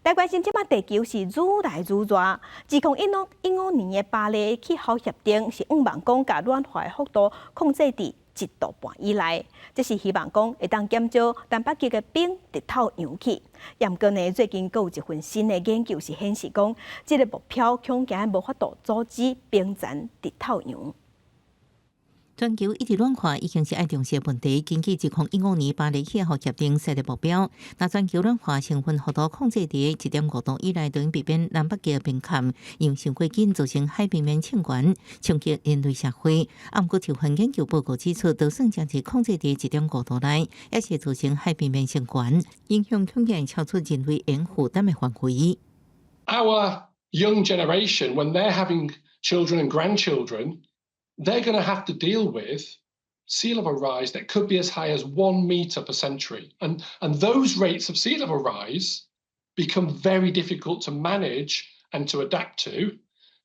來關心這擺地球是愈來愈熱。2015年的巴黎氣候協定是向望講共暖化的幅度控制佇1.5度以內，這是希望講會當減少南北極的冰直透融去。毋過呢，最近閣有一份新的研究是顯示講，這个目標恐驚無法度阻止冰層直透融。全球一直暖化已經是愛重視的問題。根據2015年巴黎氣候協定設立目標，若全球暖化升溫幅度控制佇1.5度以內，就避免南北極冰崁融傷過緊，造成海平面升懸，衝擊人類社會。啊，毋過這份研究報告指出，就算將是控制佇1.5度內，也是造成海平面升懸，影響恐驚超出人類應負擔的範圍。 Our young generation, when they're having children and grandchildren, they're going to have to deal with sea level rise that could be as high as 1 meter per century. And those rates of sea level rise become very difficult to manage and to adapt to.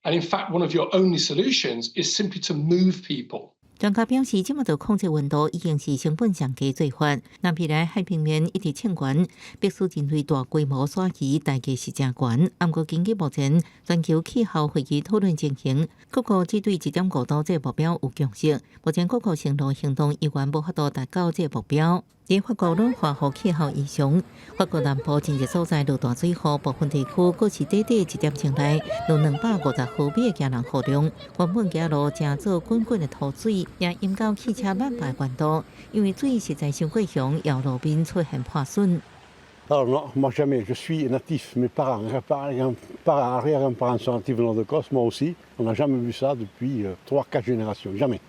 And in fact, one of your only solutions is simply to move people. 專家表示，這麼做控制溫度已經是成本上低做法。若未來海平面一直升懸，迫使人類大規模徙移，代價是誠懸。毋過根據目前全球氣候會議討論情形，各國只對1.5度這個目標有共識。目前各國承諾行動猶原無法度達到這個目標。佇法國暖化予氣候異常，法國南部真濟所在落大水雨，部分地區閣是短短一點鐘內落250毫米的驚人雨量。原本街路成做滾滾的塗水，也淹到汽車滿排懸度，因為水實在傷過強，搖路面出現破損。 Alors non, moi jamais, je suis natif, mes parents, arrière-grands-parents, arrière-grands-parents sont natifs de Corse, moi aussi. On n'a jamais vu ça depuis trois, quatre générations, jamais,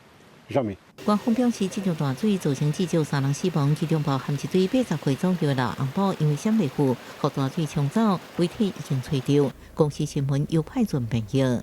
jamais. 官方表示，這場大水造成至少三人死亡，其中包含一對80歲左右的老翁某，因為閃袂赴，予大水沖走，遺體已經揣著。公視新聞由派准編譯。